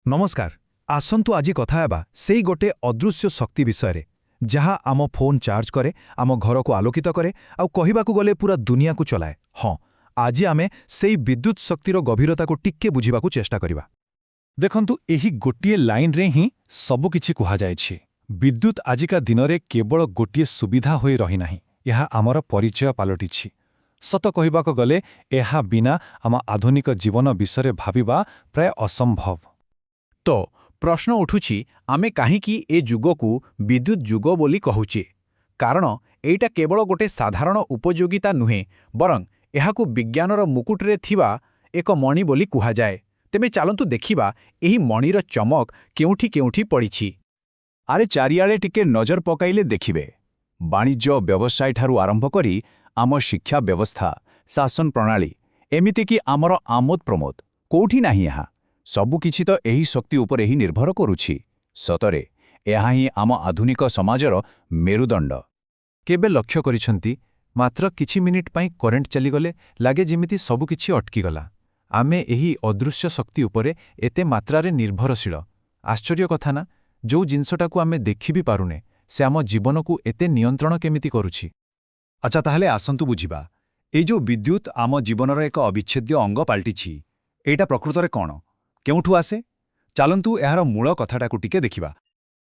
ନମସ୍କାର। ଆସନ୍ତୁ ଆଜି କଥା ହେବା ସେଇ ଗୋଟେ ଅଦୃଶ୍ୟ ଶକ୍ତି ବିଷୟରେ, ଯାହା ଆମ ଫୋନ୍ ଚାର୍ଜ କରେ, ଆମ ଘରକୁ ଆଲୋକିତ କରେ ଆଉ କହିବାକୁ ଗଲେ ପୁରା ଦୁନିଆକୁ ଚଲାଏ। ହଁ, ଆଜି ଆମେ ସେଇ ବିଦ୍ୟୁତ ଶକ୍ତିର ଗଭୀରତାକୁ ଟିକେ ବୁଝିବାକୁ ଚେଷ୍ଟା କରିବା। ଦେଖନ୍ତୁ, ଏହି ଗୋଟିଏ ଲାଇନରେ ହିଁ ସବୁକିଛି କୁହାଯାଇଛି। ବିଦ୍ୟୁତ ଆଜିକା ଦିନରେ କେବଳ ଗୋଟିଏ ସୁବିଧା ହୋଇ ରହିନାହିଁ, ଏହା ଆମର ପରିଚୟ ପାଲଟିଛି। ସତ କହିବାକୁ ଗଲେ ଏହା ବିନା ଆମ ଆଧୁନିକ ଜୀବନ ବିଷୟରେ ଭାବିବା ପ୍ରାୟ ଅସମ୍ଭବ। ତ ପ୍ରଶ୍ନ ଉଠୁଛି, ଆମେ କାହିଁକି ଏ ଯୁଗକୁ ବିଦ୍ୟୁତ୍ ଯୁଗ ବୋଲି କହୁଛେ? କାରଣ ଏଇଟା କେବଳ ଗୋଟେ ସାଧାରଣ ଉପଯୋଗିତା ନୁହେଁ, ବରଂ ଏହାକୁ ବିଜ୍ଞାନର ମୁକୁଟରେ ଥିବା ଏକ ମଣି ବୋଲି କୁହାଯାଏ। ତେବେ ଚାଲନ୍ତୁ ଦେଖିବା ଏହି ମଣିର ଚମକ କେଉଁଠି କେଉଁଠି ପଡ଼ିଛି। ଆରେ, ଚାରିଆଡ଼େ ଟିକେ ନଜର ପକାଇଲେ ଦେଖିବେ, ବାଣିଜ୍ୟ ବ୍ୟବସାୟଠାରୁ ଆରମ୍ଭ କରି ଆମ ଶିକ୍ଷା ବ୍ୟବସ୍ଥା, ଶାସନ ପ୍ରଣାଳୀ, ଏମିତିକି ଆମର ଆମୋଦ ପ୍ରମୋଦ, କୋଉଠି ନାହିଁ ଏହା? ସବୁକିଛି ତ ଏହି ଶକ୍ତି ଉପରେ ହିଁ ନିର୍ଭର କରୁଛି। ସତରେ ଏହା ହିଁ ଆମ ଆଧୁନିକ ସମାଜର ମେରୁଦଣ୍ଡ। କେବେ ଲକ୍ଷ୍ୟ କରିଛନ୍ତି, ମାତ୍ର କିଛି ମିନିଟ୍ ପାଇଁ କରେଣ୍ଟ ଚାଲିଗଲେ ଲାଗେ ଯେମିତି ସବୁକିଛି ଅଟକିଗଲା? ଆମେ ଏହି ଅଦୃଶ୍ୟ ଶକ୍ତି ଉପରେ ଏତେ ମାତ୍ରାରେ ନିର୍ଭରଶୀଳ। ଆଶ୍ଚର୍ଯ୍ୟ କଥା ନା? ଯୋଉ ଜିନିଷଟାକୁ ଆମେ ଦେଖି ବି ପାରୁନେ, ସେ ଆମ ଜୀବନକୁ ଏତେ ନିୟନ୍ତ୍ରଣ କେମିତି କରୁଛି? ଆଚ୍ଛା, ତାହେଲେ ଆସନ୍ତୁ ବୁଝିବା, ଏଇ ଯୋଉ ବିଦ୍ୟୁତ୍ ଆମ ଜୀବନର ଏକ ଅବିଚ୍ଛେଦ୍ୟ ଅଙ୍ଗ ପାଲଟିଛି, ଏଇଟା ପ୍ରକୃତରେ କ'ଣ? କେଉଁଠୁ ଆସେ? ଚାଲନ୍ତୁ ଏହାର ମୂଳ କଥାଟାକୁ ଟିକେ ଦେଖିବା।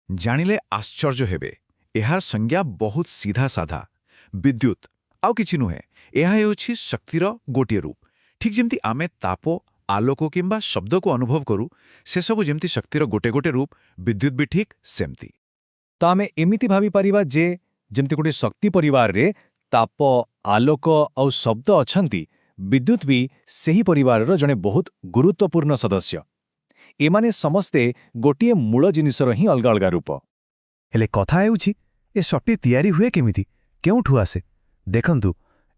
ଜାଣିଲେ ଆଶ୍ଚର୍ଯ୍ୟ ହେବେ, ଏହାର ସଂଜ୍ଞା ବହୁତ ସିଧା ସାଧା। ବିଦ୍ୟୁତ୍ ଆଉ କିଛି ନୁହେଁ, ଏହା ହେଉଛି ଶକ୍ତିର ଗୋଟିଏ ରୂପ। ଠିକ୍ ଯେମିତି ଆମେ ତାପ, ଆଲୋକ କିମ୍ବା ଶବ୍ଦକୁ ଅନୁଭବ କରୁ, ସେସବୁ ଯେମିତି ଶକ୍ତିର ଗୋଟେ ଗୋଟେ ରୂପ, ବିଦ୍ୟୁତ୍ ବି ଠିକ୍ ସେମିତି। ତ ଆମେ ଏମିତି ଭାବିପାରିବା ଯେ ଯେମିତି ଗୋଟେ ଶକ୍ତି ପରିବାରରେ ତାପ, ଆଲୋକ ଆଉ ଶବ୍ଦ ଅଛନ୍ତି, ବିଦ୍ୟୁତ୍ ବି ସେହି ପରିବାରର ଜଣେ ବହୁତ ଗୁରୁତ୍ୱପୂର୍ଣ୍ଣ ସଦସ୍ୟ। ଏମାନେ ସମସ୍ତେ ଗୋଟିଏ ମୂଳ ଜିନିଷର ହିଁ ଅଲଗା ଅଲଗା ରୂପ। ହେଲେ କଥା ହେଉଛି, ଏ ଶକ୍ତି ତିଆରି ହୁଏ କେମିତି? କେଉଁଠୁ ଆସେ? ଦେଖନ୍ତୁ,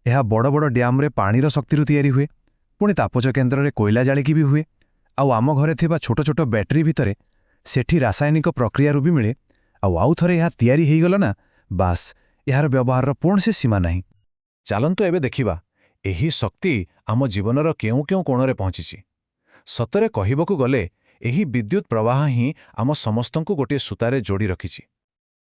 ଏହା ବଡ଼ ବଡ଼ ଡ୍ୟାମ୍ରେ ପାଣିର ଶକ୍ତିରୁ ତିଆରି ହୁଏ, ପୁଣି ତାପଜ କେନ୍ଦ୍ରରେ କୋଇଲା ଜାଳିକି ବି ହୁଏ, ଆଉ ଆମ ଘରେ ଥିବା ଛୋଟ ଛୋଟ ବ୍ୟାଟେରୀ ଭିତରେ ସେଠି ରାସାୟନିକ ପ୍ରକ୍ରିୟାରୁ ବି ମିଳେ। ଆଉ ଆଉ ଥରେ ଏହା ତିଆରି ହେଇଗଲା ନା, ବାସ୍, ଏହାର ବ୍ୟବହାରର କୌଣସି ସୀମା ନାହିଁ। ଚାଲନ୍ତୁ ଏବେ ଦେଖିବା ଏହି ଶକ୍ତି ଆମ ଜୀବନର କେଉଁ କେଉଁ କୋଣରେ ପହଞ୍ଚିଛି। ସତରେ କହିବାକୁ ଗଲେ ଏହି ବିଦ୍ୟୁତ୍ ପ୍ରବାହ ହିଁ ଆମ ସମସ୍ତଙ୍କୁ ଗୋଟିଏ ସୂତାରେ ଯୋଡ଼ି ରଖିଛି।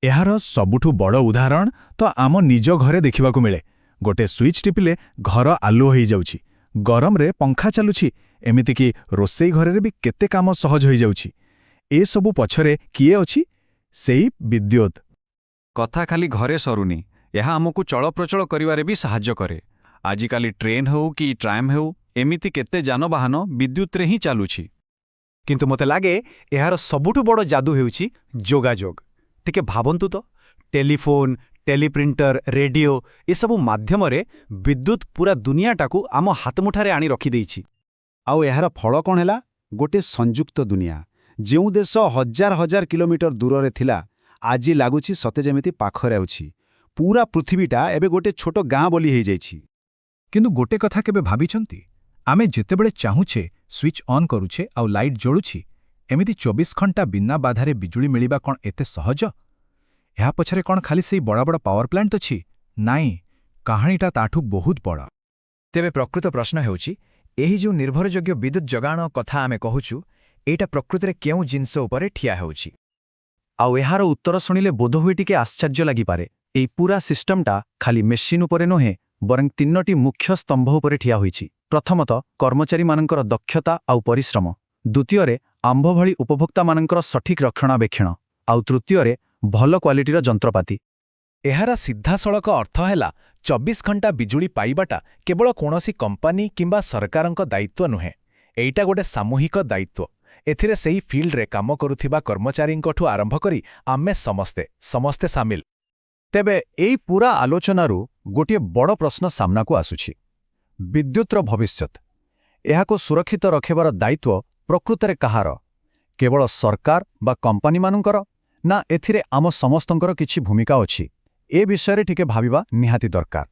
ଏହାର ସବୁଠୁ ବଡ଼ ଉଦାହରଣ ତ ଆମ ନିଜ ଘରେ ଦେଖିବାକୁ ମିଳେ। ଗୋଟେ ସୁଇଚ୍ ଟିପିଲେ ଘର ଆଲୁଅ ହେଇଯାଉଛି, ଗରମରେ ପଙ୍ଖା ଚାଲୁଛି, ଏମିତିକି ରୋଷେଇ ଘରରେ ବି କେତେ କାମ ସହଜ ହୋଇଯାଉଛି। ଏସବୁ ପଛରେ କିଏ ଅଛି? ସେଇ ବିଦ୍ୟୁତ୍। କଥା ଖାଲି ଘରେ ସରୁନି, ଏହା ଆମକୁ ଚଳପ୍ରଚଳ କରିବାରେ ବି ସାହାଯ୍ୟ କରେ। ଆଜିକାଲି ଟ୍ରେନ୍ ହେଉ କି ଟ୍ରାମ୍ ହେଉ, ଏମିତି କେତେ ଯାନବାହନ ବିଦ୍ୟୁତ୍ରେ ହିଁ ଚାଲୁଛି। କିନ୍ତୁ ମୋତେ ଲାଗେ ଏହାର ସବୁଠୁ ବଡ଼ ଯାଦୁ ହେଉଛି ଯୋଗାଯୋଗ। ଟିକେ ଭାବନ୍ତୁ ତ, ଟେଲିଫୋନ୍, ଟେଲିପ୍ରିଣ୍ଟର, ରେଡିଓ, ଏସବୁ ମାଧ୍ୟମରେ ବିଦ୍ୟୁତ୍ ପୁରା ଦୁନିଆଟାକୁ ଆମ ହାତମୁଠାରେ ଆଣି ରଖିଦେଇଛି। ଆଉ ଏହାର ଫଳ କ'ଣ ହେଲା? ଗୋଟେ ସଂଯୁକ୍ତ ଦୁନିଆ। ଯେଉଁ ଦେଶ ହଜାର ହଜାର କିଲୋମିଟର ଦୂରରେ ଥିଲା, ଆଜି ଲାଗୁଛି ସତେ ଯେମିତି ପାଖରେ ଅଛି। ପୁରା ପୃଥିବୀଟା ଏବେ ଗୋଟେ ଛୋଟ ଗାଁ ବୋଲି ହେଇଯାଇଛି। କିନ୍ତୁ ଗୋଟେ କଥା କେବେ ଭାବିଛନ୍ତି? ଆମେ ଯେତେବେଳେ ଚାହୁଁଛେ ସୁଇଚ୍ ଅନ୍ କରୁଛେ ଆଉ ଲାଇଟ୍ ଜଳୁଛି, ଏମିତି 24 ଘଣ୍ଟା ବିନା ବାଧାରେ ବିଜୁଳି ମିଳିବା କ'ଣ ଏତେ ସହଜ? ଏହା ପଛରେ କ'ଣ ଖାଲି ସେଇ ବଡ଼ ବଡ଼ ପାୱାର ପ୍ଲାଣ୍ଟ ଅଛି? ନାଇଁ, କାହାଣୀଟା ତାଠୁ ବହୁତ ବଡ଼। ତେବେ ପ୍ରକୃତ ପ୍ରଶ୍ନ ହେଉଛି, ଏହି ଯେଉଁ ନିର୍ଭରଯୋଗ୍ୟ ବିଦ୍ୟୁତ୍ ଯୋଗାଣ କଥା ଆମେ କହୁଛୁ, ଏଇଟା ପ୍ରକୃତରେ କେଉଁ ଜିନିଷ ଉପରେ ଠିଆ ହେଉଛି? ଆଉ ଏହାର ଉତ୍ତର ଶୁଣିଲେ ବୋଧହୁଏ ଟିକେ ଆଶ୍ଚର୍ଯ୍ୟ ଲାଗିପାରେ। ଏଇ ପୁରା ସିଷ୍ଟମଟା ଖାଲି ମେସିନ୍ ଉପରେ ନୁହେଁ, ବରଂ ତିନୋଟି ମୁଖ୍ୟ ସ୍ତମ୍ଭ ଉପରେ ଠିଆ ହୋଇଛି। ପ୍ରଥମତଃ, କର୍ମଚାରୀମାନଙ୍କର ଦକ୍ଷତା ଆଉ ପରିଶ୍ରମ। ଦ୍ୱିତୀୟରେ, ଆମ୍ଭ ଭଳି ଉପଭୋକ୍ତାମାନଙ୍କର ସଠିକ୍ ରକ୍ଷଣାବେକ୍ଷଣ। ଆଉ ତୃତୀୟରେ, ଭଲ କ୍ୱାଲିଟିର ଯନ୍ତ୍ରପାତି। ଏହାର ସିଧାସଳଖ ଅର୍ଥ ହେଲା, 24 ଘଣ୍ଟା ବିଜୁଳି ପାଇବାଟା କେବଳ କୌଣସି କମ୍ପାନୀ କିମ୍ବା ସରକାରଙ୍କ ଦାୟିତ୍ୱ ନୁହେଁ, ଏଇଟା ଗୋଟେ ସାମୂହିକ ଦାୟିତ୍ୱ। ଏଥିରେ ସେଇ ଫିଲ୍ଡରେ କାମ କରୁଥିବା କର୍ମଚାରୀଙ୍କଠୁ ଆରମ୍ଭ କରି ଆମେ ସମସ୍ତେ ସମସ୍ତେ ସାମିଲ। ତେବେ ଏଇ ପୁରା ଆଲୋଚନାରୁ ଗୋଟିଏ ବଡ଼ ପ୍ରଶ୍ନ ସାମ୍ନାକୁ ଆସୁଛି। ବିଦ୍ୟୁତ୍ର ଭବିଷ୍ୟତ, ଏହାକୁ ସୁରକ୍ଷିତ ରଖିବାର ଦାୟିତ୍ୱ ପ୍ରକୃତରେ କାହାର? କେବଳ ସରକାର ବା କମ୍ପାନୀମାନଙ୍କର, ନା ଏଥିରେ ଆମ ସମସ୍ତଙ୍କର କିଛି ଭୂମିକା ଅଛି? ଏ ବିଷୟରେ ଟିକେ ଭାବିବା ନିହାତି ଦରକାର।